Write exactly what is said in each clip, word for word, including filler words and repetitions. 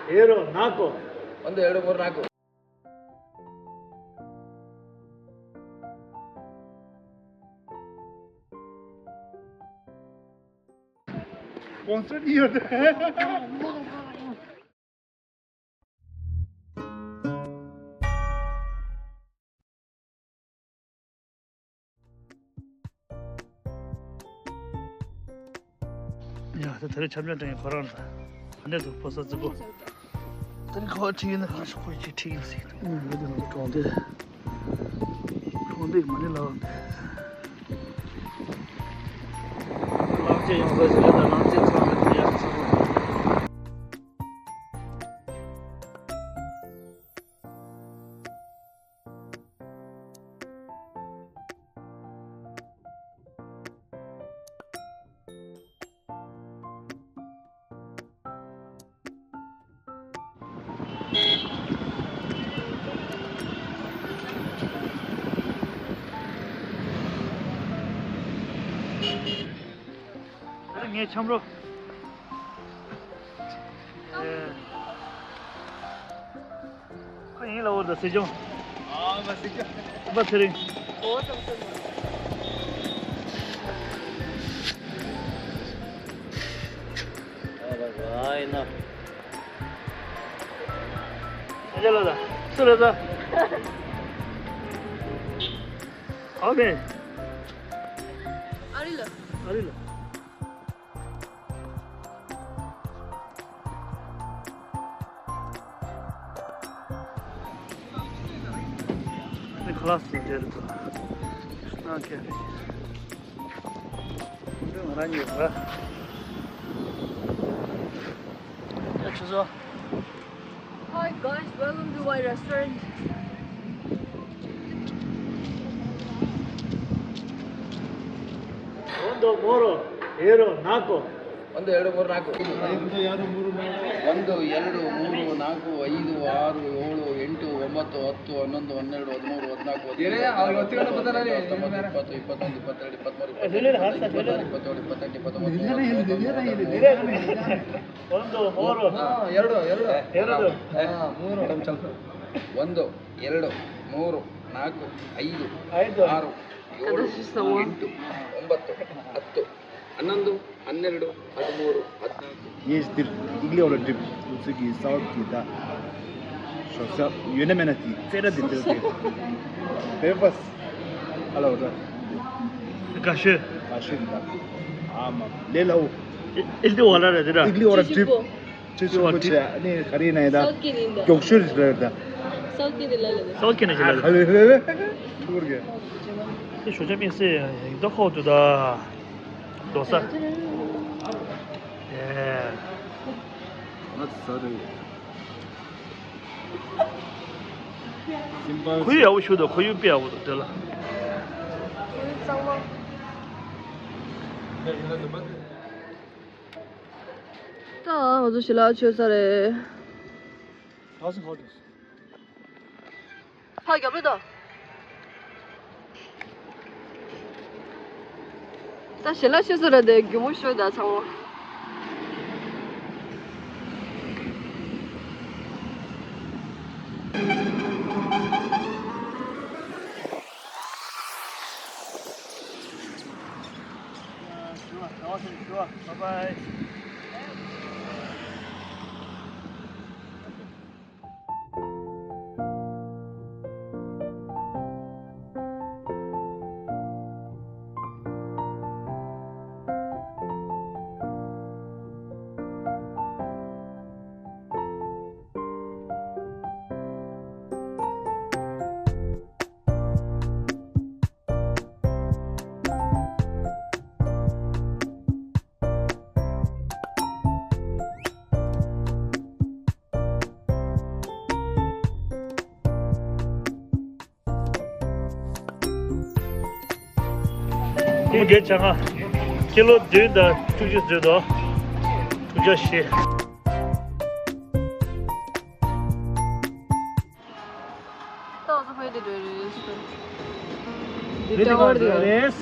ཨེ་རོ་ནག་གོ། ཨོན་དོ་ཨེ་རོ་མོ་རོ་ནག་གོ། སྤོན་སར་ཡོད། ཡ། ད་དེ་རིང་འཆམ་འཆམ་སྤྲད་མཁན་ཁོ་རང་རེད། ད་ག་འདྲས་འདུག་ཕོ་གསར་རྫིག་པོ། ད་ནི་ཁོ་ཁྲིད་ཡིན་ན་ཁོ་ཁོ་ཅིག་ཁྲིད་ཡིན་ཟེར་གྱི་འདུག་ཨུ། འདི་ནང་གྲོང་སྡེ། གྲོང་སྡེ་མ་ཎི་ལ་བ་འདི། གླང་ཆེན་ཡོང་ས་ཞིག་རེད། ད་གླང་ཆེན་ཚང་མ་དེ་ཡག་ཚང་མ། ངའི་ཆམ་རོ། ཁོ་ཡིན་ལ་འོ་ད་སྲིད་སྐྱོང་། ཨ་མ་སྲིད་སྐྱོང་། པ་ཚེ་རིང་། ཨ་ལ་ལ་ཡིན་ན། ཨ་ཅག་ལ་ད། སུ་ལ་ད། ཨ་མེ། ཨ་རི་ལ། ཨ་རི་ལ། ནི་ཁ་ལག་སུ་འདྲ་རེད་ད། ཨ་ཁེ། ང་རང་ཉོས་ར། ཡ་ཆུ་ཚོད། Hi guys, welcome to my restaurant. ཨོན་དོ་མོ་རོ་ཨེ་རོ་ནག་གོ། ཨོན་དོ་ཨེ་རོ་མོ་རོ་ནག་གོ། ཨོན་དོ་ཨེ་རོ་མོ་རོ་ནག་གོ། ཨོན་དོ་ཨེ་རོ་མོ་རོ་ནག་གོ། ཨའི་དོ་ཨ་རོ་ཨོ་རོ་ཨེན་དོ་ཨོ་མ་དོ་ཨ་དོ་ཨ་ནན་དོ་ཨ་ནེ་རོ་ཨ་མོ་རོ་ཨ་ནག་གོ། ཨོན་དོ་མོ་རོ། ཨ་ཡ་རོ་ཨ་རོ་ཨ་རོ་ཨ་རོ་ཨ་རོ། ཨོན་དོ་ཨེ་རོ་མོ་རོ་ནག་གོ། ཨའི་དོ་ཨ་རོ་ཨོ་རོ་ཨེན་དོ་ཨོ་མ་དོ་ཨ་དོ་ཨ་ནན་དོ་ཨ་ནེ་རོ་ཨ་མོ་རོ་ཨ་ནག་གོ། ངས་འདིར་ཨིག་ལི་ཨོ་ལ་འགྲིམ། ཁོ་ཚོ་གི་སའོ་ཐི་གི་ད་ཞོ་ས་ཡོད་ན་མེད་ན་དེ་རྩེ་ར་དེ་འདིར་དེ་བེ་ཕ་སི་ཨ་ལ་འོ་ར་དགའ་ཤོས། དགའ་ཤོས་གི་ད་ཨ་མ་ལེ་ལ་འོ། ཨིག་ལི་ཨོ་ལ་ར་དེ་ར། ཨིག་ལི་ཨོ་ལ་འགྲིམ། ཅི་ཞིག་པོ་ཅི་ཞིག་པོ་ཆེ་ཨ་ནི་ག་རེ་ན་ཡ་ད་སའོ་ཐི་གི་ནི་ད་མགྱོགས་ཤོས་རེད་ར་ད། སའོ་ཐི་གི་ནི་ལ་ལ་ད། སའོ་ཐི་གི་ནི་ལ་ལ་ད། ཨ་ལེ་ལེ་ལེ་ཐུར་གི། དེ་ཞོ་ཆ་མིག་སེ་ཡིན་ད་ཁོག་ཏུ་ད། རྡོ་ས། ཨེ། ང་ཚོ་ཟ་རེད། སིམ་པལ། ཁོར་ཡུག་ཡག་པོ་ཞིག་འདུག་ཁོར་ཡུག་དཔེ་ཡག་པོ་འདུག་དེ་ལ། ད་ང་ཚོ་ཞལ་ལག་མཆོད་ས་རེད། Thousand quarters. ཕ་རྒྱབ་རེད་དོ། ད་ཞལ་ལག་ཤེས་སུ་ར་དེ་རྒྱུ་མོ་ཤོད་ད་ཚང་མ། Bye bye. ཀི་ལོ་བརྒྱད་བཅོ་ལྔ། ཀི་ལོ་བདུན་དང་བཅུ་གཅིག་འཛུལ་འདུག་བཅུ་གཅིག་བཞི། ད་ང་ཚོ་ཕ་གི་དེ་འགྲོ་རེད། འདི་ཊ་ཝར་དེ་རེད།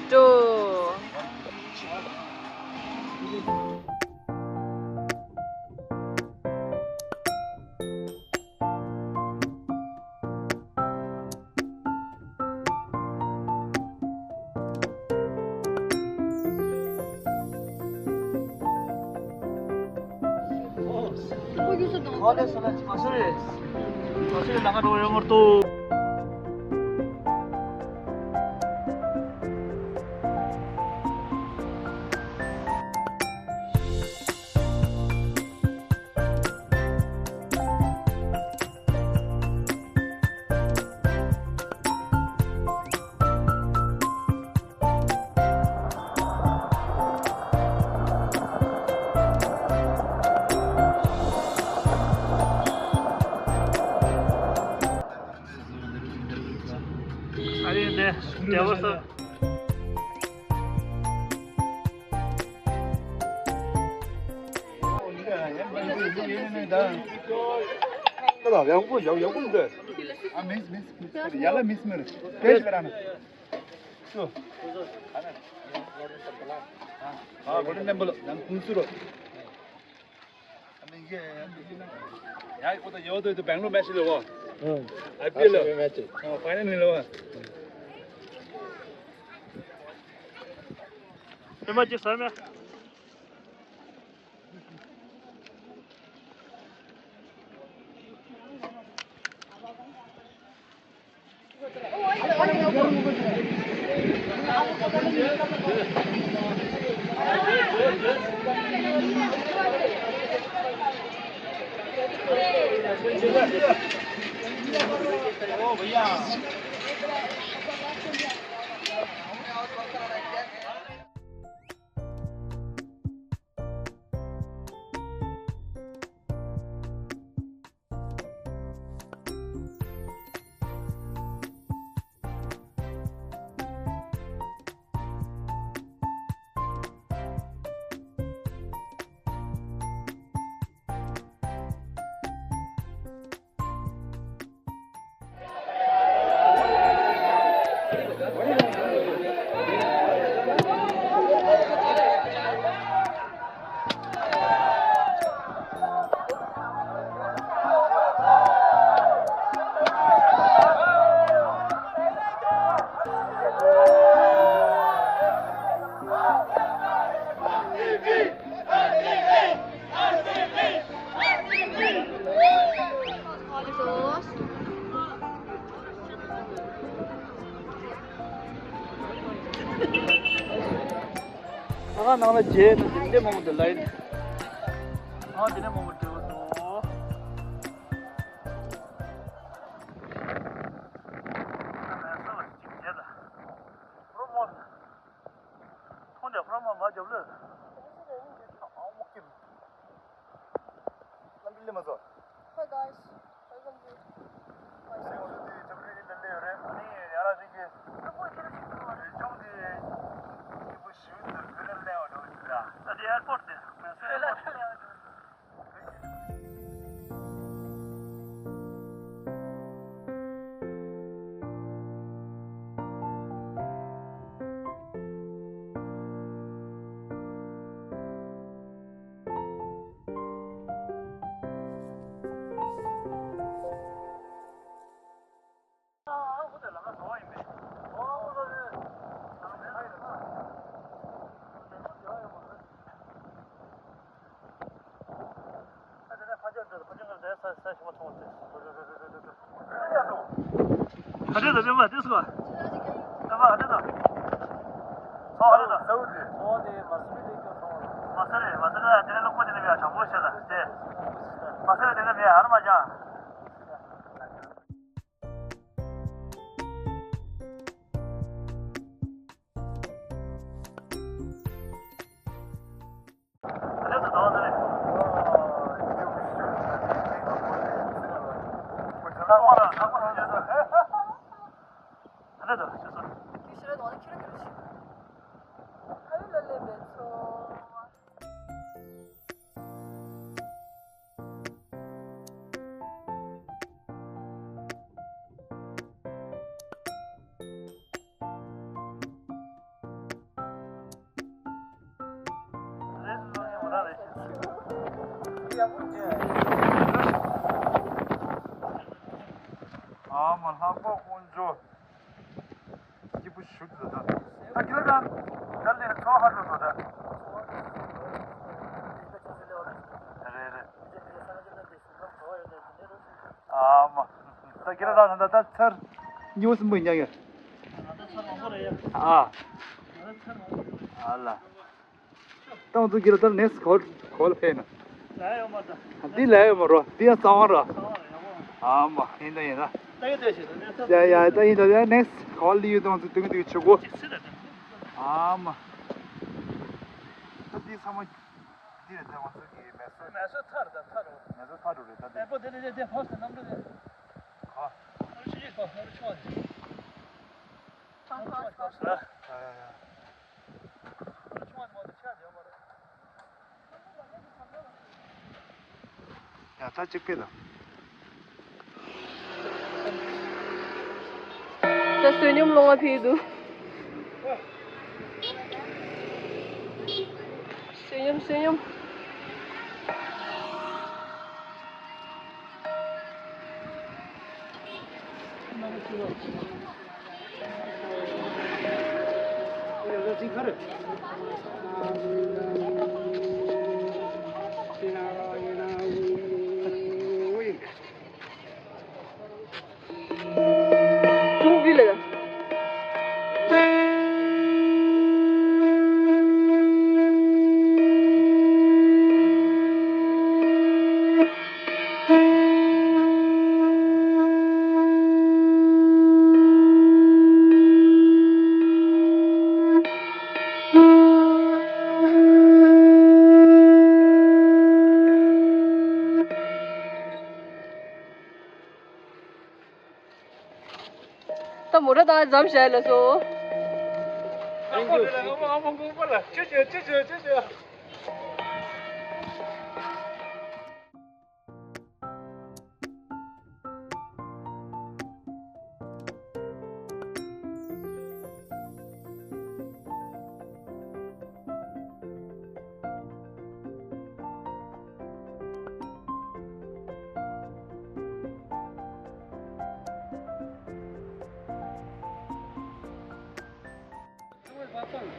འགྲོ། ཨོ་ལེ་སོ་ལ་ཅི་མ་སུ་རེད། མ་སུ་རེད་ལ་ང་འགྲོ་ཡོང་མར་ཏོ། ཨ་རེ་འདི་རྒྱལ་པོ་སོ། ཡག་པོ་ཡག་ཡག་པོ་འདི། ཨ་མིས་མིས་མིས་ཡ་ལ་མིས་མིར་པེ་ཤི་ལ་ར་ན། ཨ་གོ་ལེན་པོ་ལ་ནང་ཁུངས་སུ་རོ། ཡ་ཁོ་ད་ཡོད་དོ་དོ་སྦེང་ལོར་མེ་ཆི་ལོ། ཨ་པི་ལོ། ཨ་ཕའི་ནལ་ལོ། ཨེ་མ་ཅི་ཟེར་མེད། ཨ་ནང་ལ་རྗེས་དང་དེ་འདྲས་མང་པོ་འདུག་ལ་ཡིན། ཨ་དེ་འདྲས་མང་པོ་འདུག་དོ། ཁོ་རང་མོ། ཐོང་དེ་ཁོ་རང་མ་མ་རྒྱབ་ལོས། ཨ་མོ་ཀིམ། རྣམ་སྤྲུལ་ལས་མ་ཚོ། Hi guys, welcome to my channel. ང་ཚོ་དེ་ཇབ་རི་ལ་སླེབས་ཡོད་རེད། ཨ་ནི་ཡ་ར་ཅིག་གི། ཨ་ཁོ་ཁྱེད་རང་ཅིག་ཐུག་རེད། ལྗོངས་དེ་སྐྱིད་པོ་ཞུ་འདུག་བོད་ལ་སླེབས་པ་འགྲོ་གི་འདུག་ད། ད་དེ་ཨེར་པོར་ཊི་དེ་བོད་ལ་སླེབས་པ་འགྲོ་གི་འདུག་ཕ་ཆེན་ད་ཕྱི་མ་ཐོངས་ཏེ། ད་ཕ་ཨ་ནི་ད། ཚོགས་ཨ་ནི་ད། ཚོགས་དེ་མ་སུ་རི་ལས་ཀྱང་ཚོགས་ལ། མ་སུ་རི་མ་སུ་རི་དེ་ནས་ལོག་པ་དེ་ནས་ཡང་དྲང་པོ་བཤད་ལ་དེ། མ་སུ་རི་དེ་ནས་མེད་ཨ་ར་མ་ཅང་། ཨ་མ་ལྷག་པ་དཀོན་མཆོག་སྐྱིད་པོ་ཞུ་འདུག་ད། ད་ཁྱེད་རང་ད་ལས་ཚོ་ཧ་འགྲོ་འདུག་ད། རེད་རེད། ཨ་མ། ད་ཁྱེད་རང་ད་ད་ཚར། ཉི་མ་གསུམ་པོ་ཡིན་ཀྱང་ཡ། ཨ། ཨ་ལ། ད་ང་ཚོ་ཁྱེད་རང་ད་ནེགསི་ག་པར་ག་པར་ལ་ཕེབས་ན། འདི་ལ་ཡོད་མ་རོ། འདི་ཡང་གཙང་བ་རོ། ཨ་མ་ཡིན་ད་ཡིན་ད། ཡ་ཡ་ད་ཡིན་ད་ཡ་ནེགསི་ག་པར་ལ་ཡོད་ད་ང་ཚོ་དུང་དུང་ཆུ་གོ། ཨ་མ། ད་འདི་ཚང་མ། འདི་རེད་ད་ང་ཚོ་གི་མེ་སོ། མེ་སོ་ཐར་ད་ཐར་རོ། མེ་སོ་ཐར་རོ་རེད་ད་འདི། ཨེ་པོ་དེ་དེ་དེ་ཕོ་སི་ནམ་རུ་དེ། ག་ནམ་རུ་ཆུ་ཆུ་ཕོ་ནམ་རུ་ཆུང་བ་དེ། ཆུང་བ་ཆུང་བ་ཆུང་བ། ཡ་ཡ་ཡ། ཆུང་བ་དེ་མ་དེ་ཆ་དེ་མ་རེད། ཡ་ད་གཅིག་ཕེབས་དང་། ད་བསོད་སྙོམས་སློང་བ་ཕེབས་འདུག་བསོད་སྙོམས་བསོད་སྙོམས། ད་མོ་ཊ་བཏང་མཚམས་བཞག་ལ་སོ། Thank you.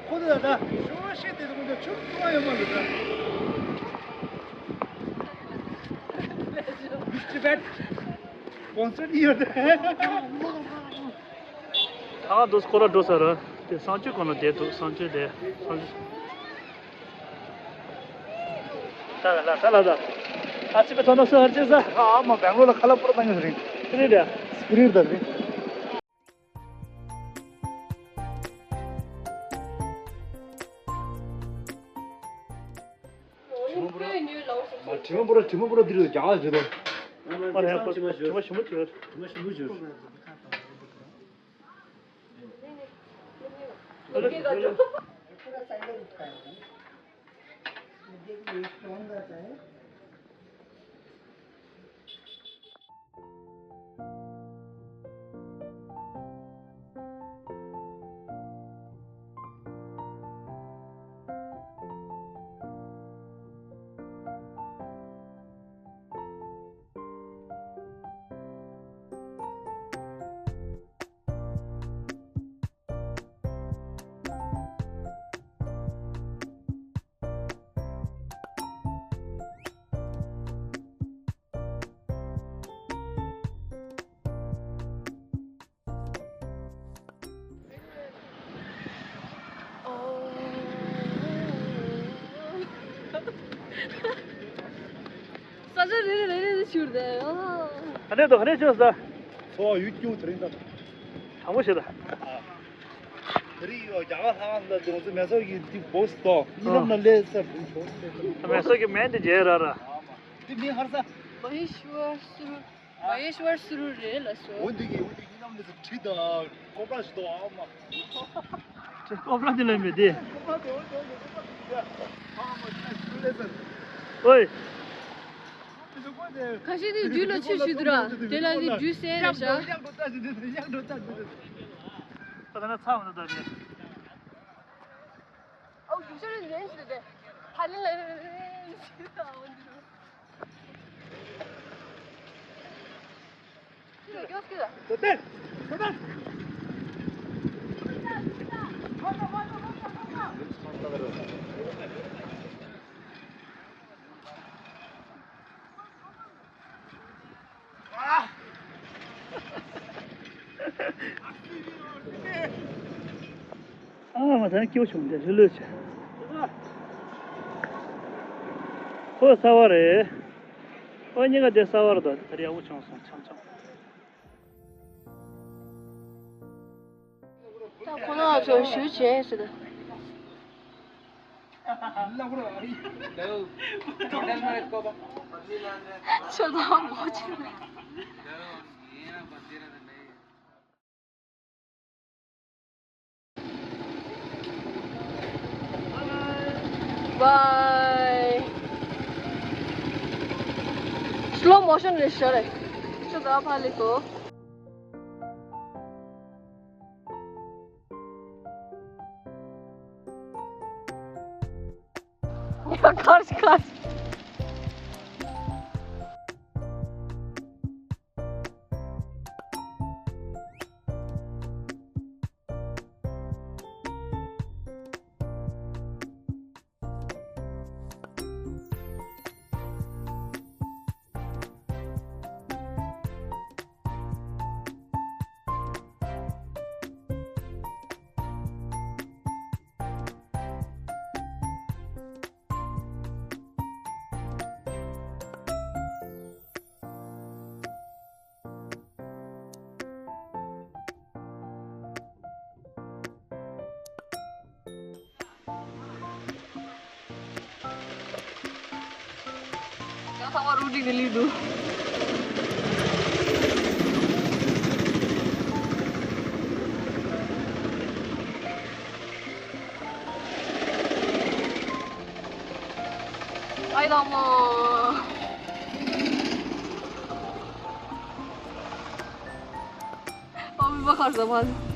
ཁོ་ཚོ་ད་ལྟ་ཤོག་ཤེས་དེ་ཚོ་ཁོ་ཚོ་ཆུ་བཙོང་བ་ཡོད་མ་རེད་ད། Tibet concert ཡོད་དེ། ད་ག་འདུག་སྐོར་ར་འགྲོ་ས་ར་དེ་གསང་སྤྱོད་གང་ལ་བསྡད་འདུག་གསང་སྤྱོད་དེ་གསང་སྤྱོད། ད་ལ་ད་ལ་ད། ཨ་ཅི་པའི་ཐོག་ན་སུ་ཧར་ཅི་ས། ཨ་མ་སྦེང་ལོར་ལ་ཁ་ལག་པོར་བཏང་ཡོད་རེད། རེད་རེད། རེད་ད་རེད། དྲི་མ་བོ་ར་དྲི་མ་བོ་ར་འདི་རུ་རྒྱ་གར་རེད་དོ། ཨ་རེད། དྲི་མ་ཞིམ་པོ་ཞིམ་པོ་བྱོས། དྲི་མ་ཞིམ་པོ་བྱོས། ས་ཆ་རེ་རེ་རེ་རེ་ཞུར་དེ། ཨ་ནེ་དོ་ཧ་རེ་ཆོས་ས། ཚོ་ཡུལ་སྐྱོ་དེ་རིང་ད། དྲང་པོ་བཤད་ད། དེ་རིང་ཡོ་རྒྱ་གར་ལྷ་ཁང་ལ་དེ་ཚོ་མེ་སོར་གྱི་དེ་བོ་སི་དོ་གཉིས་ལམ་ན་ལས་ས་དེ་བོ་སི། མེ་སོར་གྱི་མེ་འདི་རྗེས་ར་ར། དེ་མིན་ཧར་ས། མ་ཧེ་ཤི་ཝར་སུ་རུ། མ་ཧེ་ཤི་ཝར་སུ་རུ་རེད་ལ་སོ། འོ་འདི་གི་འོ་འདི་གི་ནམ་ནས་ཁྲི་དང་ཀོ་པ་ཞིག་དང་ཨ་མ། ཁྲི་ཀོ་པ་དེ་ལ་མེད་དེ། ཀོ་པ་དེ་འོ་དེ་འོ་དེ་ཀོ་པ་དེ་ཡ། ཨ་མ་ཁྲི་ལས་ཟེར། ཨོའི། ཁ་ཤས་དེ་རྒྱུད་ལ་ཆོས་ཞུ་དུ་ར། དེ་ལ་ནི་རྒྱུད་གསལ་ར་ཤ། ཡག་འགྲོ་ད་ཞིག་ཡག་འགྲོ་ད་ཞིག་ད་ད་ན་ཚ་མ་ད་ད་དེ། ཨོ་རྒྱུ་ཤ་རེ་ལེན་ཞིག་དེ། ཧ་ལེ་ལེ་ལེ་ལེ་ཞིག་ད་འོ་འདི་རུ། ཨ་ད་སྐྱིད་པོ་བྱུང་། འདི་རི་ལོས་བྱས། ཨོ་གསར་པ་རེད། ཨོ་གཉིས་ཀ་འདི་གསར་པ་རེད། ད་རེད། ཡག་པོ་བྱུང་སོང་། འཆམ་འཆམ། ད་ཁོ་རང་ཚོ་ཞུ་བྱས་ཟེར། ཁྱོད་ཚོ་མོ་ཆེ། Bye. Slow motion རེད་ཤག་རེད། ཁྱོད་ཚོ་ཕར་སླེབས་སོང་། ཡ། ཁར་ཁར། ཡང་ཚང་མ་རུ་སྒྲིག་ནས་སླེབས་འདུག་ཨའི་ལགས་མོ། ཨོ་མི་མ་ཁར་ཟ་ཕན།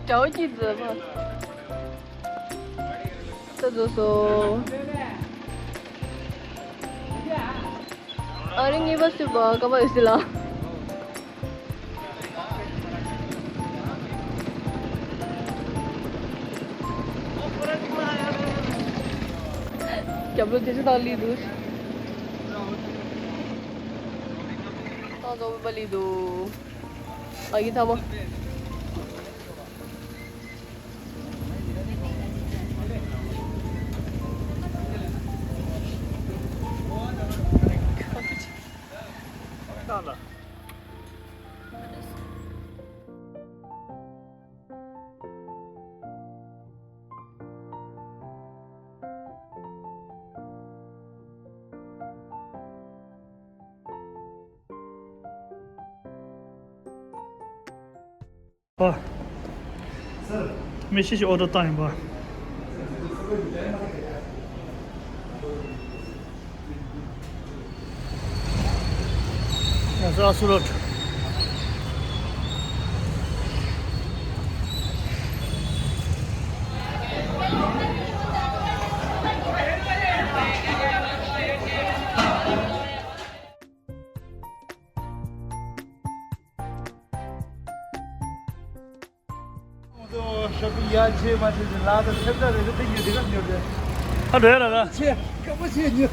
དགྲ་བོ་སྐྱིད་ཟེར་བ། ད་རྫོགས་སོ། ཨ་རི་ངེས་པ་སུས་པ་ཀ་པ་ཡོད་སྲིད་ལ། རྒྱབ་ལོགས་དེ་ཚོ་དང་ལི་འདུག་ཏང་ཙོག་པ་ལི་འདུག་ཨ་ཡི་ཐ་མ། ཨ། མི་ཤི་ཤི་ཨོ་ཏོ་བཏང་ཡིན་པ། ཡ་ས་སུ་རོད། ཤོ་པིང་ཡ་ཆེ་མ་ཆེ་ཆེ་ལ་ད་ཐེབས་ད་རེ་རེ་ཏིག་ཉོ་དེ་ག་ཉོ་དེ། ཨ་འགྲོ་ཡ་ལ་ལ། ཆེ་ཁ་པོ་ཆེ་ཉོ།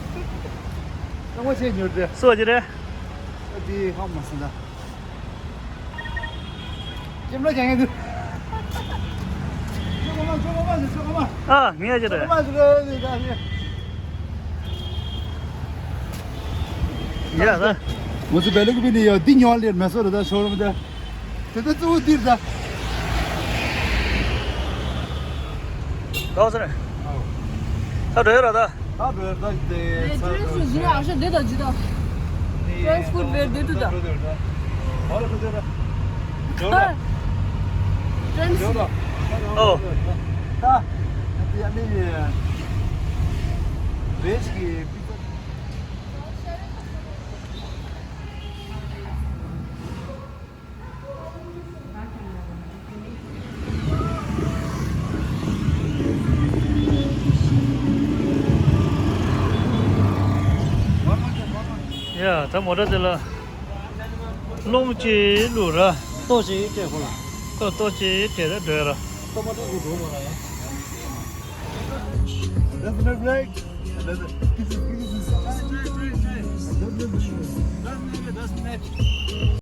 ཁ་པོ་ཆེ་ཉོ་དེ། སོ་ཅི་རེད། ཨ་དེ་ཧ་མ་སོང་ད། ཅེམ་ལ་ཅང་ཡ་དུ། ཅོ་གོ་མ་ཅོ་གོ་མ་ཅོ་གོ་མ། ཨ་ངས་ཅི་རེད། ཅོ་གོ་མ་ཅོ་གོ་མ་ཅོ་གོ་མ། ཡ་ད། ང་ཚོ་བལ་ལུག་པི་ནི་ཡ་འདི་ཉོ་ལེར་མེ་སོ་ར་ད་ཤོ་རུམ་ད། དེ་ད་གཙོ་བོ་འདིར་ད། ད་འོ་ས་རེད། ད་འགྲོ་ཡོད་ར་ད། ད་འགྲོ་ཡོད་ད་དེ་ཚ་ད་ཞི་ཨ་ཤ་དེ་ད་ཇི་ད། Transport where they do ད། འགྲོ་ད། འགྲོ་ད། འགྲོ་ད། ཨོ། ད། དེ་ཡ་མི་ཡ། རེས་ཀྱི། ཡ་ད་མོ་ཊ་དེ་ལ་རླུང་ཅིག་བླུགས་ར། ལྟོ་ཅིག་སྤྲད་ཁོ་ལ། ལྟོ་ལྟོ་ཅིག་སྤྲད་ར་འགྲོ་ཡ་ར། ལྟོ་མ་སྤྲད་ཁོ་འགྲོ་མ་ར་ཡ། Another break. Another. This is, this is. Another break. Another break.